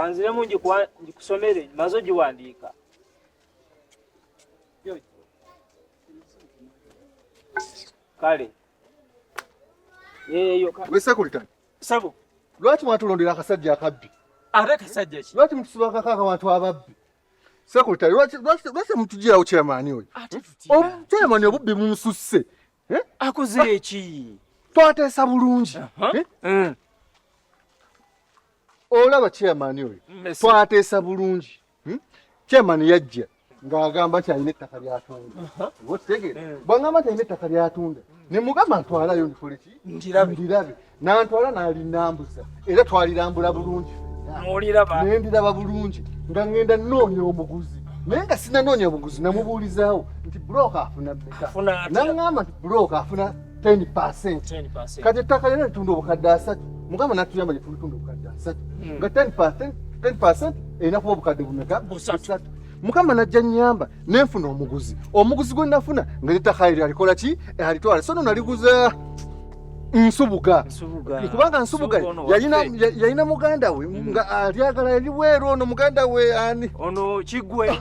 Kanziremu ngikusomere, maze ogiwandiika. Kale. Eyo We secretary. Sabo. Lwaki mwatulondera akasajja akabbi? Ate kasajja ki? Lwaki mutusibakako abantu ababbi? Secretary, lwaki mutugirawo chairman oyo? Ate tutya? Chairman obubbi bumususse. Eh? Akoze eki? Twateesa bulungi. Eh? Olaba chairman oyo. Twateesa bulungi. Chairman yajja ng'agamba nti alina ettaka ly'atunda. Otegeera? Bw'angamba nti alina ettaka ly'atunda, ne mugamba ntwalayo ndikole ki? Ndirabe. N'antwala n'alinambuza era twalirambula bulungi. Ne ndiraba bulungi nga ŋŋenda nnoonya omuguzi. Naye nga sinnanoonya omuguzi namubuulizaawo nti bulooka afuna mmeka? N'aŋŋamba nti bulooka afuna 10%. Kati ettaka lyonna litunda obukadde 3. Mugamba n'atuyamba gye tulitunda obukadde 3. Nga 10% erina kuba obukadde bumeka? 3. Mukama najja nnyamba ne nfuna omuguzi. Omuguzi gwe nafuna nga ettaka eryo alikola ki? Alitwala. So no naliguza Nsubuga. Kubanga Nsubuga yalina muganda we nga alyagala eri bweru ono muganda we ani? Ono Kigwe.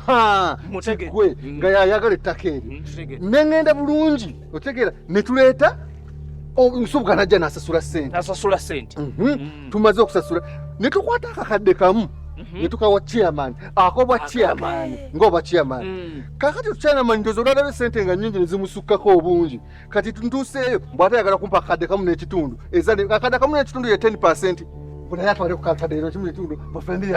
Kigwe nga yayagala ettaka eryo. Ne ŋŋenda bulungi otegeera ne tuleeta Nsubuga n'ajja n'asasula ssente. N'asasula ssente. Tumaze okusasula ne tukwata akakadde kamu ne tukawa chairman akobwa chairman ng'obwa chairman. Kaakati chairman ndowooza olwalaba ssente nga nnyingi ne zimusukkako obungi. Kati ntuuseeyo bw'ate ayagala kumpa akakadde kamu n'ekitundu. Akakadde kamu n'ekitundu ye 10%. Buli atwale ku kakadde ero kimu n'ekitundu. Mugabanire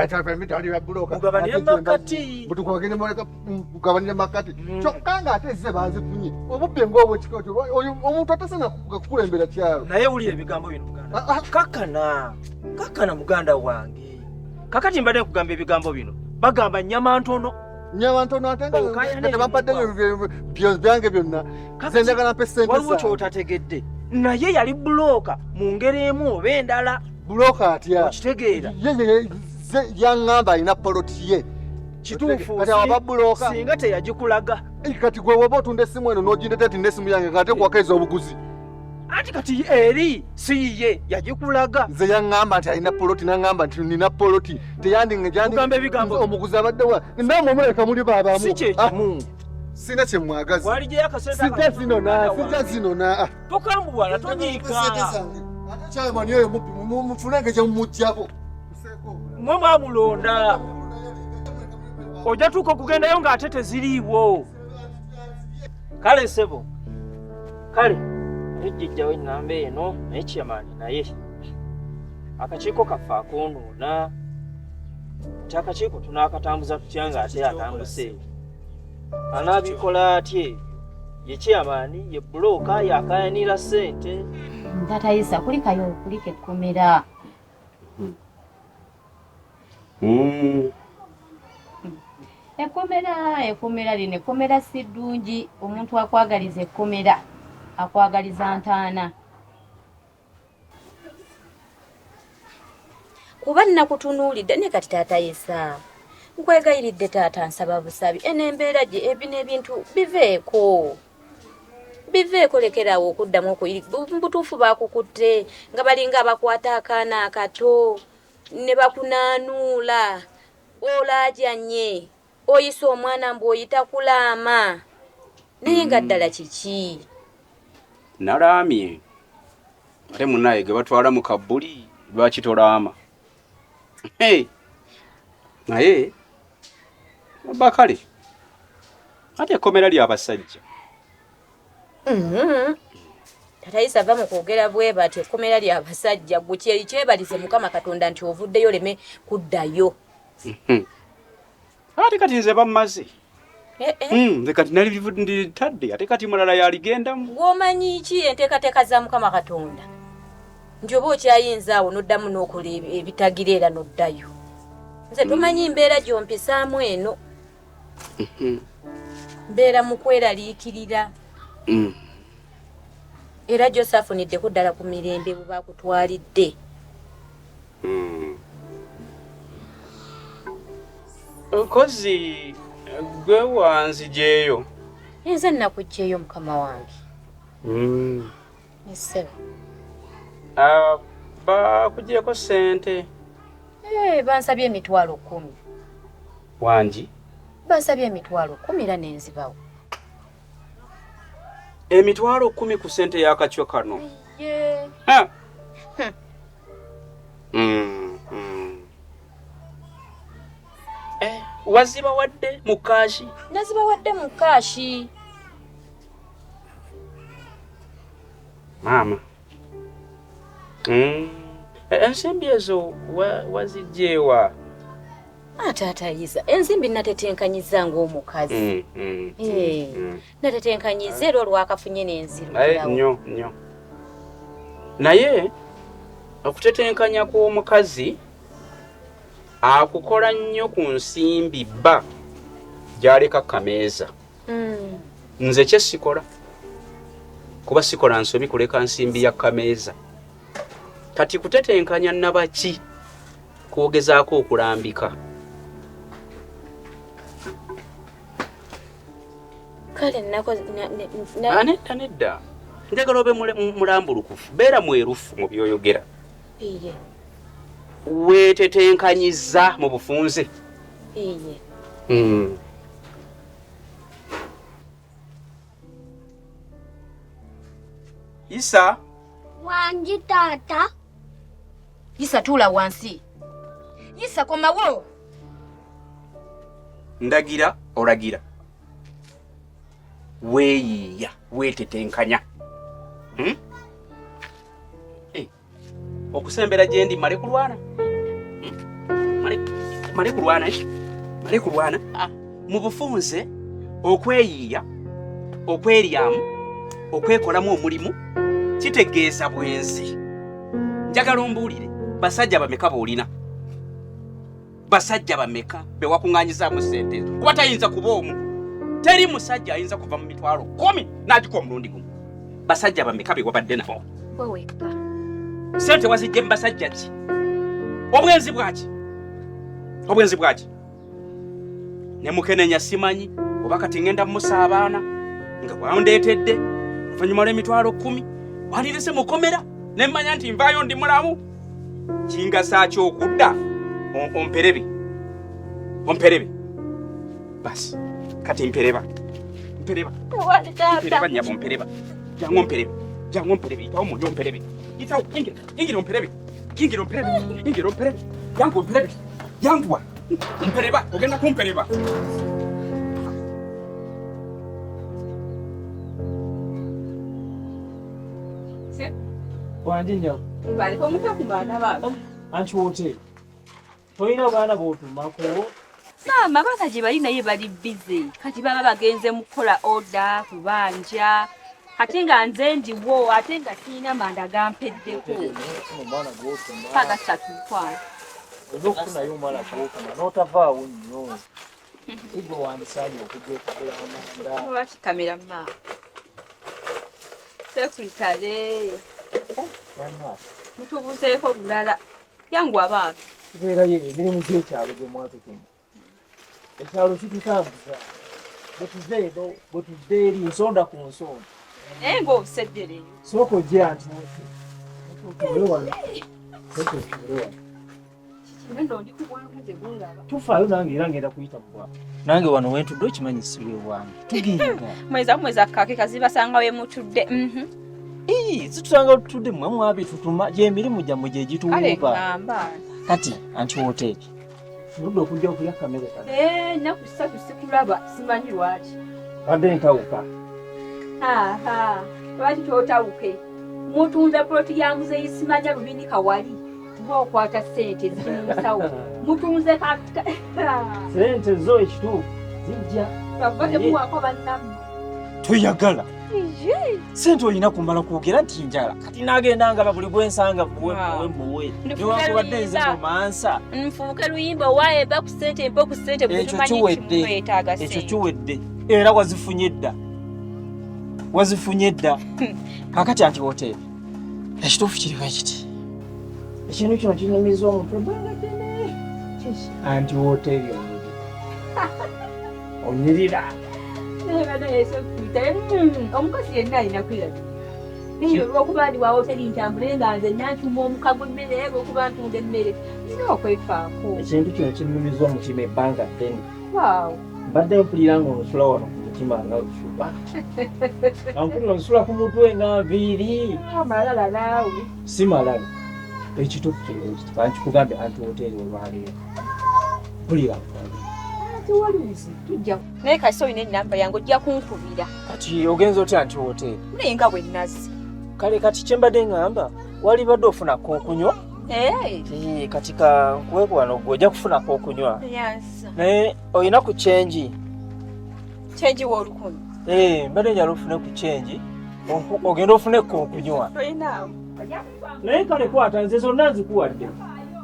makati. Mugabanire makati. Kyokka ng'ate ezze banzifunye. Obubbi ng'obw'ekika ekyo, oyo omuntu atasaana kukulembera kyalo. Naye wulira ebigambo bino muganda. Kakkana. Kakkana muganda wange. Kakati mbadde nkugamba ebigambo bino. Bagamba nnyama ntono. Nnyama ntono ate nga tebampadde byange byonna. Nze njagala mpe ssente zange. Waliwo ky'otategedde. Naye yali bulooka mu ngeri emu oba endala. Bulooka atya? Okitegeera. Ye yaŋŋamba alina poloti ye. Kituufu. Kati aba bulooka. Singa teyagikulaga. Kati gwe woba otunda essimu eno n'ogindeta nti n'essimu yange ng'ate kuwakaiza obuguzi. Anti kati eri si yiye yagikulaga. Nze yaŋŋamba nti alina poloti n'aŋŋamba nti nina poloti. Kugamba ebigambo. Omuguzi abadde wa. Nammwe mulabika muli baabamu. Si kye kimu. Sina kye mwagaza. Walijeyo akasente Sijja zinona, sijja zinona. Tokambuwala, tonyiika. Ate chairman oyo mubbi, mufune engeri gye mumuggyako. Mwe mwamulonda. Ojja tuuka okugendayo ng'ate teziriiwo. Kale ssebo. Kale, ejjijjawo ennamba eno naye chairman naye. Akakiiko kaffe akoonoona. Nti akakiiko tunaakatambuza tutya ng'ate atambuse? Anaabikola atya ebyo? Ye chairman, ye bulooka, yakaayanira ssente. Taata Isa, kulikayo kulika ekkomera. Ekkomera, ekkomera lino, ekkomera si ddungi. Omuntu akwagaliza ekkomera, akwagaliza ntaana. Kuba nnakutunuulidde ne kati taata Isa. Nkwegayiridde taata nsaba busabi. Eno embeera gye ebino ebintu biveeko. Biveeko lekeraawo okuddamu butuufu baakukutte nga balinga abakwata akaana akato ne bakunaanuula. Olaajanye oyisa omwana mbu oyita kulaama. Naye nga ddala kiki? Nalaamye. Ate munnaye ge batwala mu kabbuli lwaki tolaama? Hey! Naye bakale ate ekkomera ly'abasajja. Taata Isa ava mu kwogera bwe bati ekkomera ly'abasajja gwe kyebalize Mukama Katonda nti ovuddeyo oleme kuddayo. Ate kati nze bammaze. Nze kati nali nditadde ate kati mulala yaligendamu. Gw'omanyi ki enteekateeka za Mukama Katonda? Nti oba okyayinza awo n'oddamu n'okola ebitagira era n'oddayo. Nze tomanyi mbeera gy'ompisaamu eno. Mbeera mu kweraliikirira. Era gy'osafuniddeko ddala ku mirembe bwe bakutwalidde. Nkozi gwe wanzigyeyo. Nze nnakuggyeyo mukama wange. Ssebo. Bakugyeko ssente. Bansabye 10,000. Wangi? Bansabye 10,000 era nenzibawo. 10,000 ku ssente y'akacwe kano. Ye. Wazibawadde mu kaashi? Nazibawadde mu kaashi. Maama. Ensimbi ezo wazigyewa? Taata Yiza, ensimbi natetenkanyiza ng'omukazi. Natetenkanyiza era olwakafunye n'enzirukirawo. Nnyo nnyo. Naye okutetenkanya kw'omukazi akukola nnyo ku nsimbi bba gy'aleka kameeza. Nze kye sikola, kuba sikola nsobi kuleka nsimbi ya kameeza. Kati kutetenkanya nabaki kwogezaako okulambika? Kale nako nedda nedda. Njagala obe mulambulukufu, beera mwerufu mu by'oyogera. Iye. Weetetenkanyiza mu bufunze. Iye. Isa. Wangi taata. Isa tuula wansi. Isa komawo. Ndagira olagira. Weeyiiya, weetetenkanya. Okusembera gye ndi male kulwana. Male kulwana. Male kulwana. Mu bufunze okweyiiya, okweryamu, okwekolamu omulimu kitegeeza bwenzi. Njagala ombuulire basajja bameka b'olina? Basajja bameka be wakuŋŋaanyizaamu ssente ezo? Kuba tayinza kuba omu. Teri musajja ayinza kuva mu 10,000 n'agikuwa omulundi gumu. Basajja bameka be wabadde nabo? Weweka. Ssente wazijje mu basajja ki? Obwenzi bwaki? Obwenzi bwaki? Ne mukenenya simanyi oba kati ngenda mmusa abaana nga bwandeetedde oluvannyuma lw'emitwalo 10 wandirese mukomera ne mmanya nti nvaayo ndi mulamu. Kingasa ki okudda omperebe? Omperebe. Basi kati mpereba. Mpereba. Mpereba nnyabo mpereba. Jangu omperebe. Jangu omperebe. Yitawo mu omperebe. Yitawo yingira. Yingira omperebe. Yingira omperebe. Yingira omperebe. Jangu omperebe. Yanguwa. Mpereba. Ogenda kumpereba. Wangi nnyo. Baliko omuka ku baana baabo. Anti wote. Tolina baana b'otumako? Maama abaana gye bali naye bali bize. Kati baba bagenze mu kukola oda kubanja. Ate nga nze ndiwo, ate nga sirina manda gampeddeko. Omwana gw'otuma. Paka ssatu mukwano. Olina okufunayo omwana gw'otuma n'otavaawo nnyo. Igwe wandisaanye okujja okugula amanda. Lwaki kamera maama? Sekuritale. Mutubuzeeko bulala. Yangu abaana. Tubeerayo emirimu gy'ekyalo gye mwatutuma. Ekyalo kitutambuza. Bwe tuva eno, bwe tudda eri, nsonda ku nsonda. Naye ng'obusedde leero. Sooka ojje anti otuule wano. Sooka otuule wano. Kino nno ndi ku bwangu nze gundaba. Tufaayo nange era ngenda kuyita mu bwangu. Nange wano wentudde okimanyi si we wange. Tugenda. Mweza mweza kake kazibasanga we mutudde. Zitusanga tutudde mmwe mwabitutuma gy'emirimu gyammwe gye gituwuba. Kale ŋŋamba. Kati anti woteeki. Oludda okujja okulya kamere kano. Ennaku 3 sikulaba simanyi lwaki. Badde ntawuka. Lwaki tootawuke? Mutunze poloti ya muzeeyi simanya Lubini Kawali. Tuba okwata ssente ziri mu nsawo. Mutunze ssente zo ekituufu zijja. Lwakuba temuwaako bannammwe. Toyagala. Ssente olina kumala kwogera nti njala. Kati naagenda ngaba buli gwe nsanga muwe muwe muwe. Newankubadde nze mumansa. Nfuuke luyimba waaye mpa ku ssente mpa ku ssente bwe tumanyi nti mwetaaga ssente. Ekyo kiwedde. Era wazifunye dda. Wazifunye dda. Kaakati anti woteeri. Ekituufu kiriwo ekiti. Ekintu kino kinyumiza omutwe bbanga ddene. Anti woteeri onyirira. Onyirira. Omukazi yenna alina kwerabira. Olwokuba ndi wa woteri ntambule nga nze nantuma omuka gw'emmere, olwokuba ntunda emmere nina okwefaako. Ekintu kino kinnumiza omutima ebbanga ddene. Waawo. Mbadde mpulira nga onsula wano ku mutima nga lusuba. Nga mpulira onsula ku mutwe nga nviiri. Amalala naawe. Si malala. Ekituufu kiri ekiti kankikugambe anti woteeri olwaleero. Mpulira nkabi. Tewali buzibu tujja. Naye kasi olina ennamba yange ojja kunkubira. Kati ogenze otya anti woteeri? Naye nga bwe nazze. Kale kati kye mbadde ŋŋamba walibadde ofuna k'okunywa. Kati ka nkuwe wano gwe ojja kufuna k'okunywa. Naye olina ku kyengi. Kyengi w'olukumi. Mbadde njala ofune ku kyengi ogenda ofune k'okunywa. Naye kale kwata nze zonna nzikuwadde.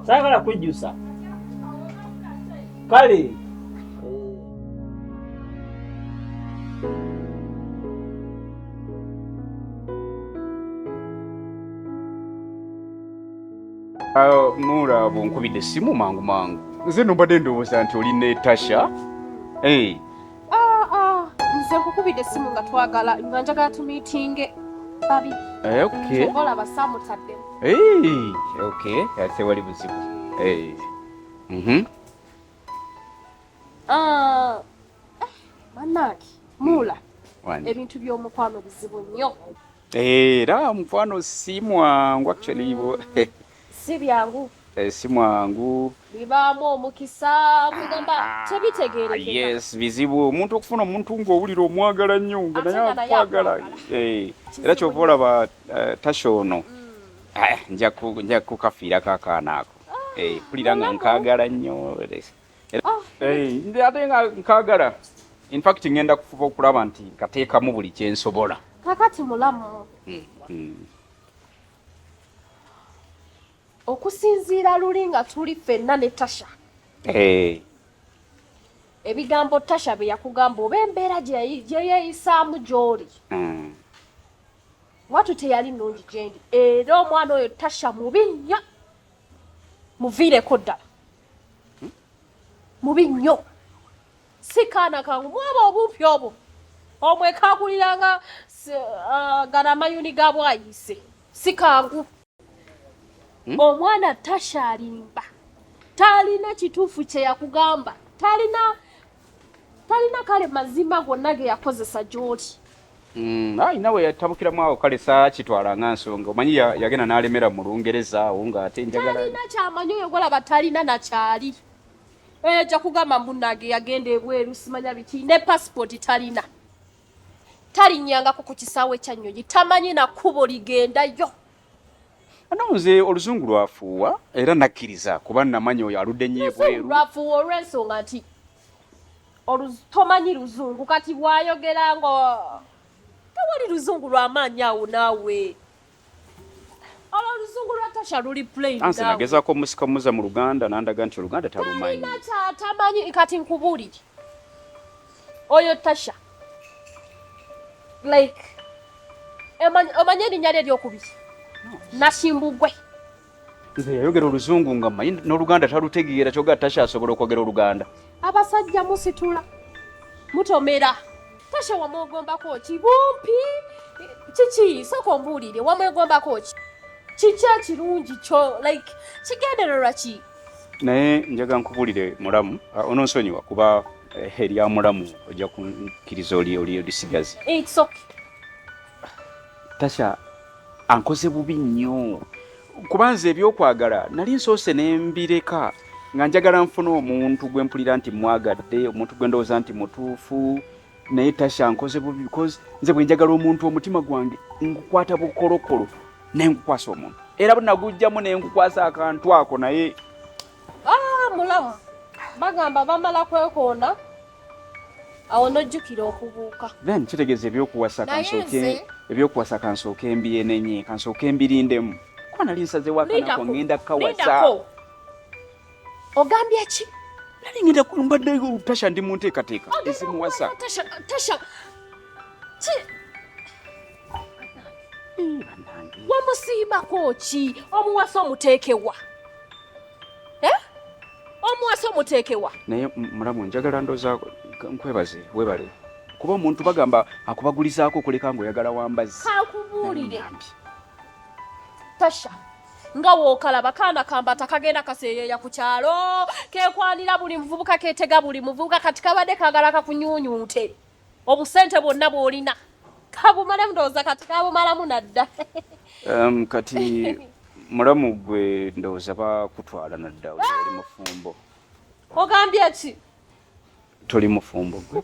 Saagala kwejjusa. Kale. Mura bwonkubidde essimu mangu mangu. Nze nno mbadde ndowooza nti oli ne Tasha. Nze nkukubidde essimu nga twagala nga njagala tumiitinge babiri. Okay. Olaba saamutaddemu. Okay, tewali buzibu. Bannange, Mula, ebintu by'omukwano bizibu nnyo. Era omukwano si mwangu actually. Si byangu. Si mwangu. Bibaamu omukisa, kugamba tebitegeerekeka. Yes, bizibu. Omuntu okufuna omuntu ng'owulira omwagala nnyo nga naye akwagala. Era ky'ova olaba Tasha ono. Nja kukafiirako akaana ako. Mpulira nga nkaagala nnyo. Ate nga nkaagala. In fact ngenda kufuba okulaba nti nkateekamu buli kye nsobola. Kakati mulamu. Okusinziira luli nga tuli ffenna ne Tasha. Ebigambo Tasha bye yakugamba oba embeera gye yeeyisaamu gy'oli. Watu teyali nnungi gye ndi. Era omwana oyo Tasha mubi nnyo. Muviireko ddala. Mubi nnyo. Si kaana kangu mwaba obumpi obwo. Omwekaakuliranga gano amayuuni ga bwayiise. Si kangu. Omwana Tasha alimba. Talina kituufu kye yakugamba. Talina kale mazima gonna ge yakozesa gy'oli. Alina we yatabukiramu awo kale saakitwala nga nsonga. Omanyi yagenda n'alemera mu Lungereza awo ng'ate njagala. Talina kyamanyi oyo gw'olaba talina na kyali. Ajja kugamba mbu nange yagenda ebweru simanya biki ne passport talina. Talinnyangako ku kisaawe kya nnyonyi, tamanyi na kkubo ligendayo. Ano nze oluzungu lwafuuwa era nakkiriza kuba namanya oyo aludde nnyo ebweru. Oluzungu lwafuuwa olw'ensonga nti tomanyi luzungu kati bw'ayogera nga tewali luzungu lw'amaanyi awo naawe. Olwo oluzungu lwa Tasha luli plain. Ansi nagezaako omusika muza mu Luganda n'andaga nti Oluganda talumanyi. Talina ky'atamanyi kati nkubuulire. Oyo Tasha like omanyi erinnya lye eryokubiri? Nashimbugwe. Nze yayogera oluzungu nga mmanyi n'Oluganda talutegeera kyokka Tasha asobola okwogera Oluganda. Abasajja musitula mutomera. Tasha wamwegombako ki? Bumpi kiki? Sooka ombuulire wamwegombako ki? Kiki ekirungi kyo like kigendererwa ki? Naye njaga nkubuulire mulamu, ononsonyiwa kuba erya mulamu ojja kukkiriza oli olisigaze. It's okay. Tasha ankoze bubi nnyo. Kuba nze ebyokwagala nali nsoose ne mbireka nga njagala nfune omuntu gwe mpulira nti mwagadde, omuntu gwe ndowooza nti mutuufu. Naye Tasha ankoze bubi because nze bwe njagala omuntu omutima gwange ngukwata bukolokolo naye ngukwasa omuntu. Era bwe nagujjamu ne ngukwasa akantu ako naye. Mulamu bagamba bamala kwekoona awo n'ojjukira okubuuka. Then kitegeeza ebyokuwasa kansooke ebyokuwasa kansooke mbyenenye kansooke mbirindemu. Kuba nali nsazeewo akanako ngenda kukawasa. Ogambye ki? Nali ngenda mbadde Tasha ndi mu nteekateeka ezimuwasa. Tasha wamusiimako ki? Omuwasa omuteekewa. Omuwasa omuteekewa. Naye mulamu njagala ndowooza nkwebaze webale Kuba omuntu bagamba akubagulizaako okuleka ng'oyagala wambazi. Kankubuulire Tasha, nga wookalaba kaana kambata kagenda kaseeyeeya ku kyalo, kekwanira buli muvubuka, keetega buli muvubuka. Kati kabadde kaagala kakunyuunyuute obusente bwonna bw'olina kabumalemu, ndowooza kati kabumalamu nadda. Kati mulamu gwe ndowooza bakutwala nadda, oli mufumbo. Ogambye ki? Toli mufumbo gwe?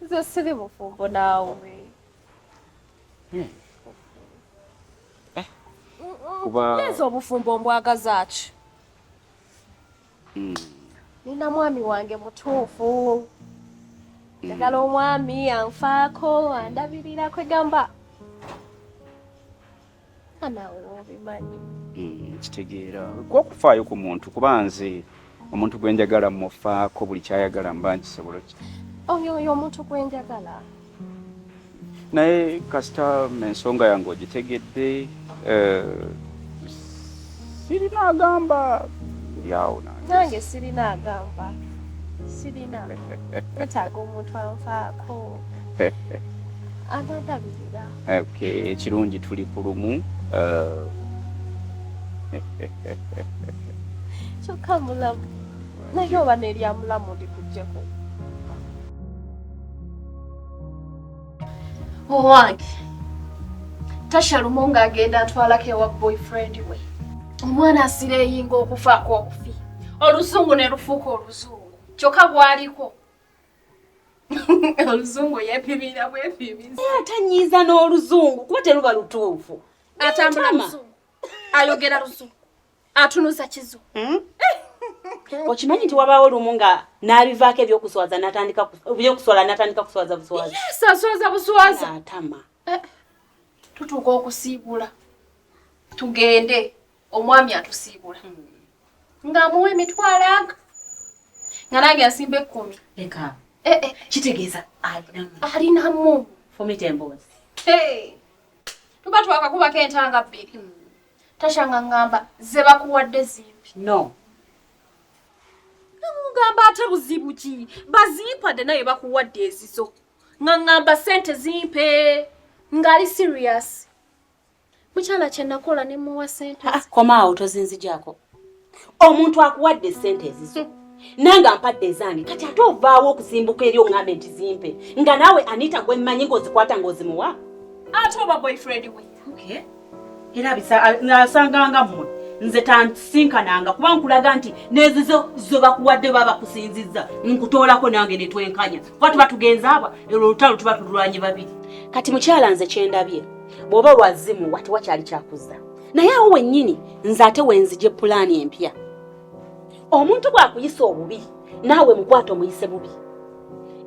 Nze siri mufumbo naawe. Kuba nze obufumbo mbwagaza ki? Nina mwami wange mutuufu. Njagala omwami anfaako, andabirira, kwegamba naawe obimanyi. Kitegeera kwokufaayo ku muntu, kuba nze omuntu gwe njagala mufaako, buli kyayagala mba nkisobola. Oyo oyo omuntu gwe njagala. Naye kasita ensonga yange ogitegedde, sirina agamba, ndyawo nange. Nange sirina agamba, sirina. Netaaga omuntu anfaako, anandabirira. Okay, ekirungi tuli ku lumu. Kyokka mulamu, naye oba nerya mulamu ndikugjeko. Owange Tasha lumu ng'agenda atwalako ewa boyfriend we, omwana asireyinga okufaako obufi, oluzungu ne lufuuka oluzungu, kyokka bwaliko oluzungu yepimira bwepimiza. Atanyiiza n'oluzungu kuba teruba lutuufu. Atambula luzungu, ayogera luzungu, atunuza kizungu. Okimanyi nti wabaawo lumu nga n'abivaako ebyokuswaza, n'atandika ebyokuswala, n'atandika kuswaza buswaza. Yes, aswaza buswaza. Atama. Tutuuka okusiibula, tugende, omwami atusiibula ng'amuwa emitwalo aga, nga nange nsimba 10. Leka. Eh, eh. Kitegeeza alinamu. Alinamu. Fumita emboozi. Hey. Tuba twakakubako entanga 2. Tasha nga ngamba ze bakuwadde zimpi. No. Ngamba ate buzibu ki? Bazimpadde naye bakuwadde ezizo. Nga ngamba sente zimpe. Ng'ali serious. Mukyala kye nakola ne muwa sente. Komaawo, tozinzigyako. Omuntu akuwadde sente ezizo, nange ampadde ezange, kati ate ovaawo okusimbuka eri oŋŋambe nti zimpe, nga naawe Anita gwe mmanyi ng'ozikwata ng'ozimuwa. Ate oba boyfriend we. Okay. Era asanganga mmwe nze tansinkananga, kuba nkulaga nti n'ezizo zo bakuwadde baba bakusinzizza, nkutoolako nange ne twenkanya, kuba tuba tugenze aba olwo olutalo tuba tulwanye babiri. Kati mukyala nze kyendabye, bw'oba lwazimuwa tewakyali kyakuzza, naye awo wennyini nze ate wenzije pulaani empya. Omuntu bw'akuyisa obubi, naawe mukwate omuyise bubi.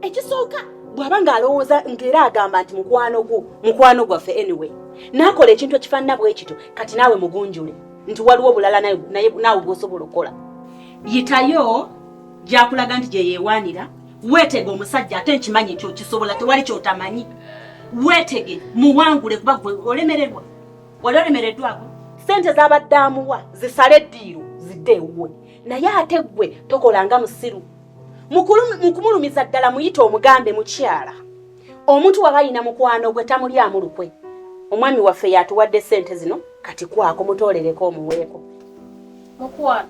Ekisooka, bw'aba ng'alowooza ng'era agamba nti mukwano gwo, mukwano gwaffe anyway, n'akola ekintu ekifaanana bwe kityo, kati naawe mugunjule nti waliwo obulala naye naawe bw'osobola okukola. Yitayo gy'akulaga nti gye yeewaanira, weetege omusajja, ate nkimanyi nti okisobola, tewali ky'otamanyi. Weetege muwangule, kuba gwe olemererwa, wali olemereddwako. Ssente z'abadde amuwa zisale eddiiro zidde ewuwe, naye ate ggwe tokolanga musiru. Mu kumulumiza ddala muyite omugambe, mukyala, omuntu waba ayina mukwano gwe tamulyamu lukwe. Omwami waffe yatuwadde ssente zino, kati kwako mutoolereko omuweeko. Mukwano,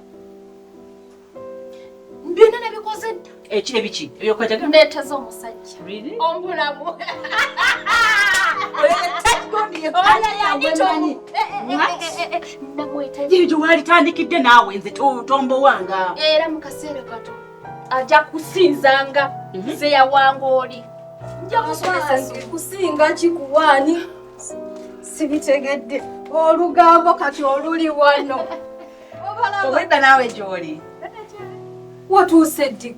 byonna nabikoze dda. Eki ebiki ebyokwetaga? Ndeeteze omusajja. Really? Omulamu. Namweta. Ebyo walitandikidde naawe, nze tombowanga. Era mu kaseera kato ajja kusinzanga nze yawanga oli. Nja musomesa. Kusinga kikuwaani sibitegedde, olugambo kati oluli wano. Obwedda naawe gy'oli. Watuuse ddi?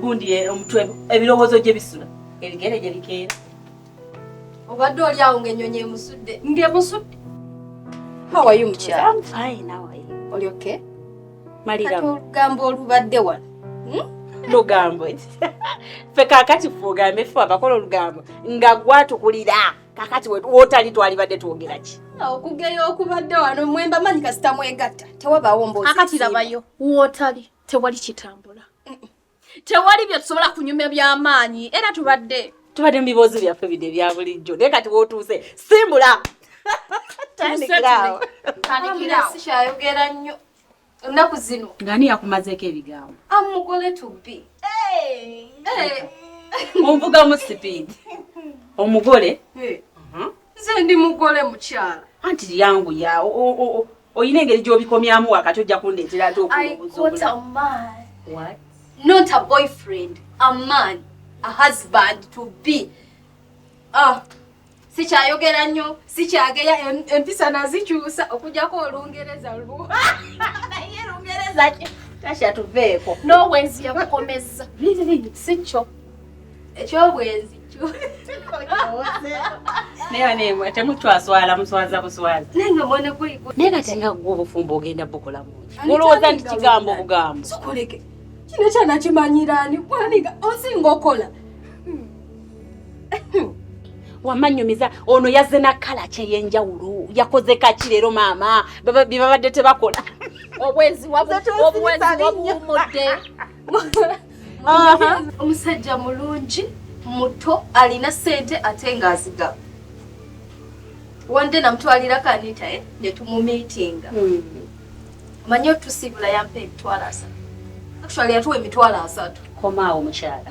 Gundi omutwe ebirowoozo gye bisula, ebigere gye bikeera. Obadde oli awo ng'ennyonyi emusudde. Ng'emusudde. How are you, mukyala? I'm fine, how are you? Oli okay? Malira. Kati olugambo olubadde wano. Lugambo. Ffe kaakati ffe ogambe ffe abakola olugambo nga gwatukulira, kakati wootali twalibadde twogera ki? Okugeya okubadde wano, mwemba manyi kasita mwegatta tewabaawo mboozi. Akati labayo, wootali tewali kitambula. Tewali bye tusobola kunyumya by'amaanyi era tubadde mu biboozi byaffe bino ebya bulijjo, naye kati wootuuse simbula. Tandikirawo. Tandikirawo. Sikyayogera nnyo ennaku zino. Ng'ani yakumazeeko ebigambo? Amugole to be. Onvugamu sipiidi. Omugole? Nze ndi mugole mukyala. Anti yanguya, oyina engeri gy'obikomyamu wakati ojja kundeetera ate okubuuza. I got a man. What? Not a boyfriend, a man, a husband to be. Sikyayogera nnyo, sikyageya, empisa nazikyusa okujjako Olungereza lwo. Naye Lungereza ki? Tasha tuveeko. N'obwenzi yakukomezza. Si kyo. Ekyobwenzi kyo. Naye nemwe temutwaswala, muswaza buswaza. Naye nga mwana gwe. Naye kati nga gwe obufumbo ogenda bukola bungi. Olowooza nti kigambo bugambo. Sokoleke. Kino kyanakimanyira ani? Kwaninga osinga okola. Wamanyumiza ono yazze na kala kyeyenjawulo, yakoze kaki leero maama bye babadde tebakola. Obwenzi wabuwumudde. Omusajja mulungi muto alina ssente ate ng'azigaba. Wande namutwalirako Anita ne tumumiitinga. Omanyi otusibula yampa 30,000. Actually yatuwa 30,000. Komaawo mukyala.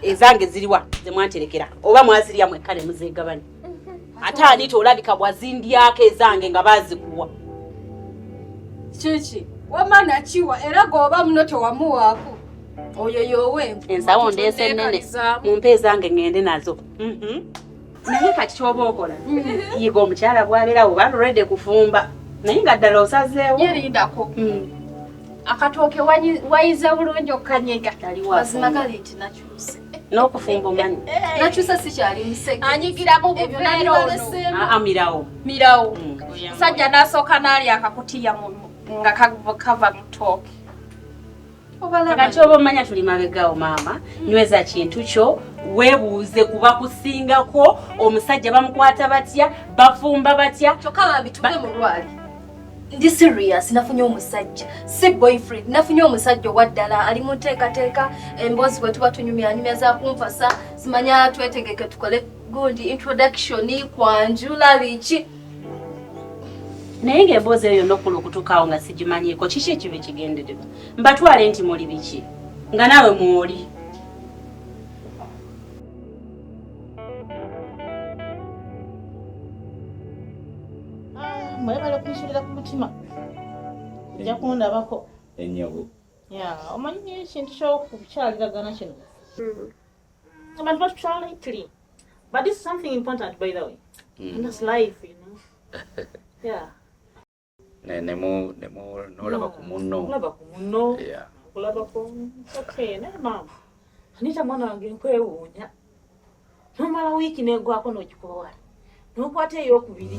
Ezange ziriwa ze mwanterekera oba mwazirya mwekka ne muzeegabanya. Ate Anita olabika bwazindyako ezange nga baazikuwa. Kiki? Wamma nakiwa era gwoba muno tewamuwaako. Oyo yowe. Ensawo ndeese ennene mumpe ezange ŋŋende nazo. Naye kati ky'oba okola yiga omukyala bw'abeerawo oba already kufumba naye nga ddala osazeewo. Yerindako. Akatooke wayiza bulungi okukanyega. Mazima gali nti nakyuse. N'okufumba omanyi. Nakyusa sikyali musege. Anyigiramu buveera ono. Mirawo. Mirawo. Musajja n'asooka n'alya akakutiya nga kava mu ttooke. Kati oba omanya tuli mabegawo maama, nyweza kintu kyo, weebuuze kuba kusingako, omusajja bamukwata batya, bafumba batya. Kyokka bambi tuve mu lwali. Ndi serious, nafunye omusajja, si boyfriend, nafunye omusajja owa ddala, ali mu nteekateeka, emboozi bwe tuba tunyumyanyumya za kunfasa, simanya twetegeke tukole gundi introduction, kwanjula biki. Naye ng'emboozi eyo yonna okukula okutuukaawo nga sigimanyiiko, kiki ekiba ekigendererwa? Mbatwale nti muli biki? Nga naawe mw'oli. Mwebale kunsulira ku mutima. Ojja kundabako. Ennyabo. Omanyi ekintu ky'okukyaliragana kino. Abantu batutwala lightly. But this is something important, by the way. And that's life, you know. Yeah. Nemu nolaba ku munno. Olaba ku munno. Yeah. Okulaba ku okay, naye maama. Anita mwana wange nkwewuunya. Nomala wiiki n'eggwako n'ogikuba wala. N'okwata ey'okubiri.